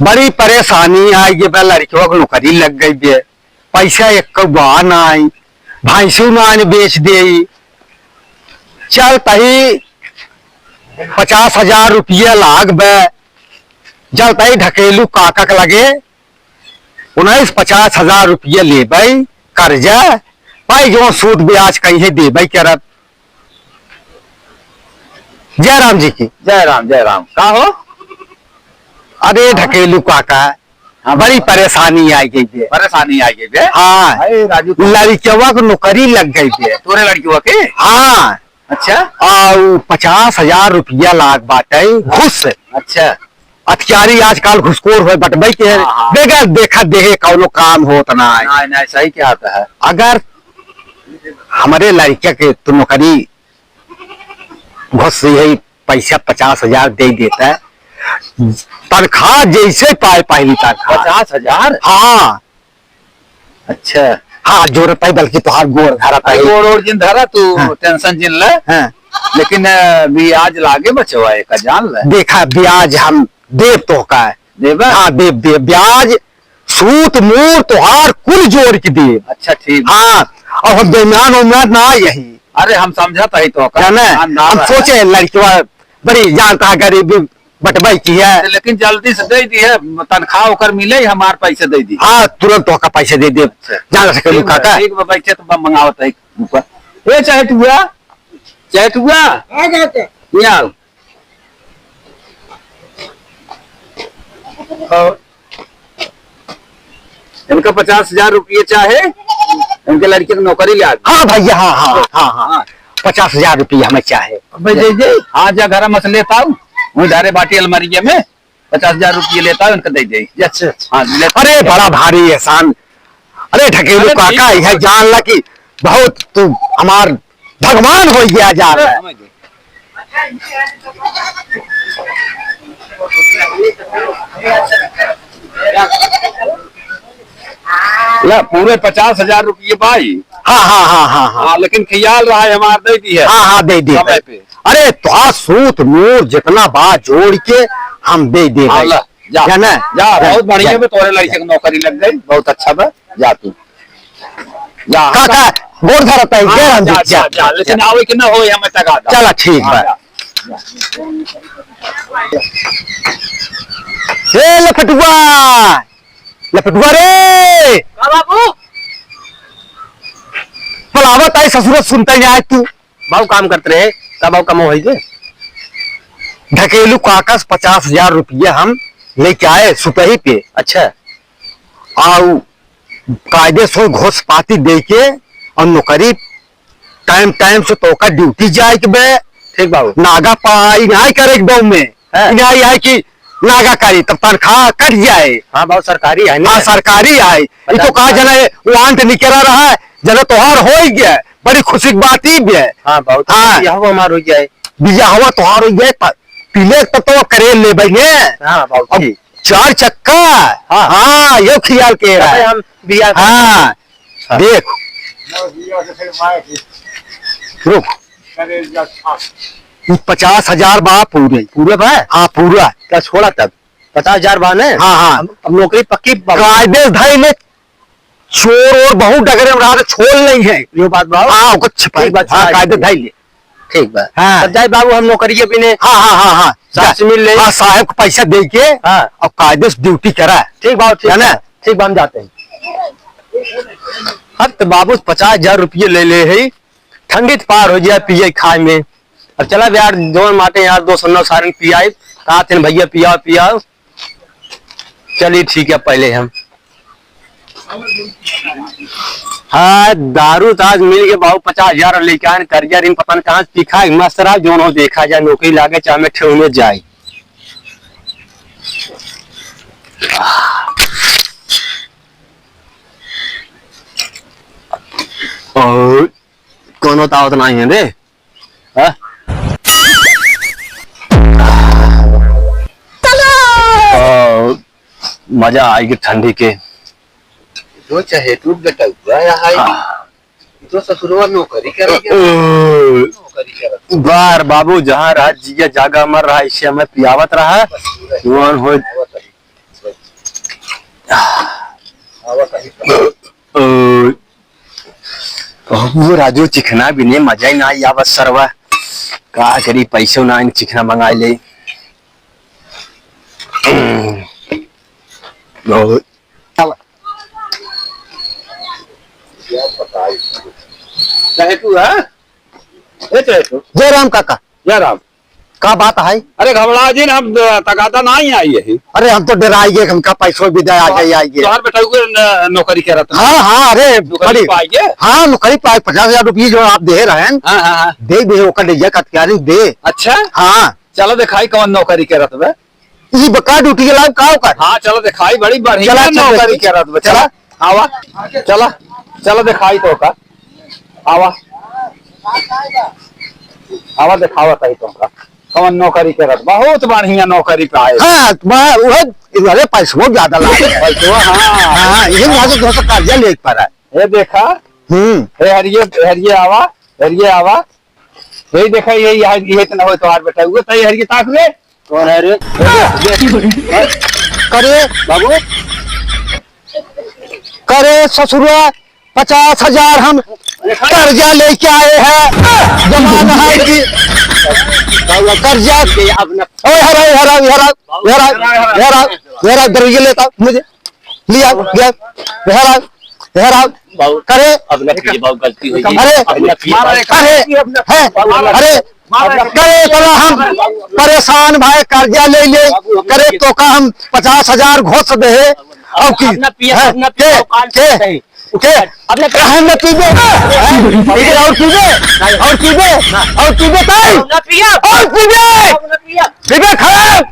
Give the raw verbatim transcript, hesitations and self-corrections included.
बड़ी परेशानी आइ गै बा, लड़कवा के नौकरी लग गई बे, पैसा एक बा नाई, भैंसू नाई बेच देई, चल तही पचास हजार रुपया लाग बे, चल तही ढकेलू काका के लगे उन्नीस पचास हजार रुपया लेबै कर्जा, पाई जौन सूद ब्याज कहीं देबै करब। जय राम जी की। जय राम, जय राम। का हो? अरे ढकेलू काका, हाँ, बड़ी हाँ। परेशानी आइ गई बे। परेशानी आइ गई बे? हाँ। अरे राजू, तो लड़कवा के नौकरी लग गई बे। तोरे लड़कवा के? हाँ। अच्छा। और पचास हजार रुपया लाग बाटे घूस। अच्छा। अतियारी आजकल घुसखोर होए बटबै के है। हाँ, हाँ। बेगर देखा देहे कौनो काम होत ना है। नहीं, नहीं, सही कहत है। अगर हमरे लड़का के तू नौकरी घुस रही है, पैसा पचास हजार दे देता है, तनख्वाह जैसे पाए पहली तनख्वाह। पचास हजार? हाँ। अच्छा। हाँ, जोरत है, बल्कि तोहार गोड़ धरत है। गोड़ ओड़ जिन धरा, तू हाँ। Tension जिन ले। हाँ। लेकिन, अ, ब्याज लागे बचवा, एका जान ले। देखा, ब्याज हम देब तोहका। देबा? हाँ, देब, देब। ब्याज, सूद, मूर तोहार कुल जोड़ के देब। अच्छा, ठीक। हाँ, और हम बेईमान उईमान ना यही। अरे, हम समझत है तोहका। जाने, ईमानदार हम है। सोचे लड़कवा बड़ी जानता है, गरीबी बटबै की है। लेकिन जल्दी से दे दी है, तनख्वाह ओकर मिले, हमार पैसे दे दी। हाँ, तुरंत तोहका पैसे दे दे। अच्छा। जा सके ठीक बा, काका। ठीक बा, बैठे तो बम मंगावत है ऊपर। ए चहेटुआ, चहेटुआ। आ जाते। ये आओ। और इनका पचास हजार रुपये चाहे, इनके लड़के की नौकरी ले आ। हाँ भैया, हाँ, हाँ, हाँ, हाँ। हाँ। पचास हजार रुपये हमें चाहे। भाई, दे दे। हाँ, जा घर में से लेता हूँ, वहीं धारे बाटी अलमारिया में पचास हजार रुपये लेता हूँ, इनका दे दे। अच्छा, अच्छा। हाँ, ले। अरे, बड़ा भारी एहसान। अरे, ढकेलू अरे, काका, ठीक है। यह जान ला कि बहुत तू हमार भगवान हो गया, जान ला। ला, पूरे पचास हजार रुपये भाई। हाँ, हाँ, हाँ, हाँ, हाँ। हाँ, लेकिन ख्याल रहा है, हमार दे दी है। हाँ, हाँ, दे दी समय है। पे। अरे, तो सूद मूर जितना बा जोड़ के हम दे दे हाँ, भाई। ला, जा, जाना? जा, जा, बहुत बढ़िया जा। बा, तोरे लड़के के नौकरी लग गई, बहुत अच्छा बा, जा तू। जा, काका, गोड़ धरत है, हाँ, जय राम जी, जा, जा, जा। जा, लेकिन आवे के ना होए, हमें तगा दा। चला, ठीक हाँ, बा। जा। ए लपटुआ, लपटुआ रे। का बाबू? बुलावत आई ससुर, सुनता ही आए तू। बाबू काम करत रहे, का बाबू कमो होई के? ढकेलू काका से पचास हजार रुपया हम लेके आए सुतही पे। अच्छा। आउ कायदे से घूस पाती दे के और नौकरी टाइम टाइम से तोका ड्यूटी जाए के बे। ठीक बाबू। नागा पाई नाई करे के बे में। हाँ। नाई आए कि नागा करी तब तनख्वाह कट जाए। हाँ बाबू, सरकारी है ना। हाँ, सरकारी है। ई तो कहा जना है, वो अंत निकरा रहा है, जना तोहार हो ही गया है। बड़ी खुशी की बात ही भी है। हाँ बाबू, हाँ। बियाहवा हमार हो जाए। बियाहवा तोहार हो जाए, प-, पीले तब तो करे ले भाई ने। हाँ बाबू, अब ठीक। चार चक्का। हाँ। हाँ, यो ख्याल के रहा अबे है। हम बियाह हाँ, हाँ। देख। रुक। ई पचास हजार बा पूरे। पूरा बा? हाँ, पूरा। क्या छोड़ा तब? पचास हजार बा ने? हाँ, हाँ। अब, अब नौकरी पक्की बा। कायदे से धई ले, चोर और बहुत डगरे में रहा तो छोड़ नहीं है। यो बात बा। हाँ, ओकर छिपाई। ठीक बात, हाँ, हाँ। कायदे धई ले। ठीक बा। हाँ। तब जाए बाबू, हम नौकरिये बिने हाँ, हाँ, हाँ, हाँ। साहब से मिल ले। हाँ, साहब को पैसा दे के हाँ। और कायदे से ड्यूटी करा। ठीक बाबू, ठीक है ना? बा। ठीक बा, हम जाते हैं। अब तो बाबू पचास हजार रुपये ले ले है, ठंडी तो पार हो जाए पिए खाए में। अब चला यार, दोन माटे यार, दो सौ नौ सारन पियाई, कहा थे भैया पियाओ, पियाओ। चलिए ठीक है, पहले हम हाँ, दारू तो आज मिल गए बाबू, पचास हजार लेके आन, कर्जा ऋण पता न कहाँ से दिखा, मस्त रहा, जोन हो देखा जाए, नौकरी लागे चाहे मैं ठेहुने जाए। और कोनो तावत नहीं है रे। हाँ? आ, मजा आएगी ठंडी के। जो चाहे तू बेटा हुआ या हाय। हाँ। तो ससुरवा नौकरी करे के। ओ। नौकरी करे। बार बाबू जहाँ रहा जिया जागा मर रहा, इसे हमें पियावत रहा। बस पूरा जुआन हो। पियावत रही। ओ, ओ, वो राजू चिखना भी नहीं, मजा ही ना आया बस सरवा। का करी, पैसो ना आइन, चिखना मंगाइ ले। ओ, चाहे तू है? ए, चाहे तू। जय राम काका। जय राम। का बात है? अरे घबड़ा जिन, हम तकाता ना ही आई है। अरे हम तो डराइ गए, हमका पैसो भी दे, आ गए, आ गए। तोहर बेटा को न-, नौकरी करत ना? हाँ, हाँ, अरे नौकरी बड़ी पाइ गए? हाँ, नौकरी पाइ, पचास हजार रुपये जो आप दे रहे हैं। हाँ, हाँ, हाँ। दे दे, ओकर ले जा, कटकारी दे। अच्छा? हाँ। चला देखाई कौन नौकरी करत बे। ई बका ड्यूटी के लायक का ओकर? हाँ, चला देखाई, बड़ी बढ़िया चला, चला, नौकरी चला। करत बे। चला, चला। आवा, चला, चला देखाई तो का। आवा, आवा देखावा ताई तो का। कौन नौकरी करत? बहुत बढ़िया नौकरी पाए। हाँ, वह, वह, अरे पैसो ज्यादा लागे। पैसो, हाँ। हाँ, ये ज्यादा थोड़ा सा कर्जा ले पड़ा है। ये देखा। हम्म। ए हरिये, हरिये आवा, हरिये आवा। यही देखा, यही, यही, यही इतना हो तोहार बेटा। वो ताई हरिये ताक ले। कौन है रे? करे बाबू। करे ससुरा, पचास हजार हम कर्जा लेके आए हैं, जमा नहीं की। कर्जा। ओए हराओ, हराओ, हराओ, हराओ, हराओ, हराओ, दरवाजे लेता मुझे। लिया, गया, हराओ, हराओ। बाबू, करे। अब न कीजिए बाबू, गलती हो गई। अरे, अब न कीजिए बाबू। अरे, है, अरे, करे इतना हम परेशान भाई, कर्जा ले ले, करे तो का हम पचास हजार घोष दे, और की, अब न पिए, है, अब न पिए, के, बाबू, कान के, से के, अब न काहे न पीबे? हैं? इधर और पीबे? और पीबे? और पीबे ताई? अब न पिए। और पीबे? अब न पिए। पीबे खराब।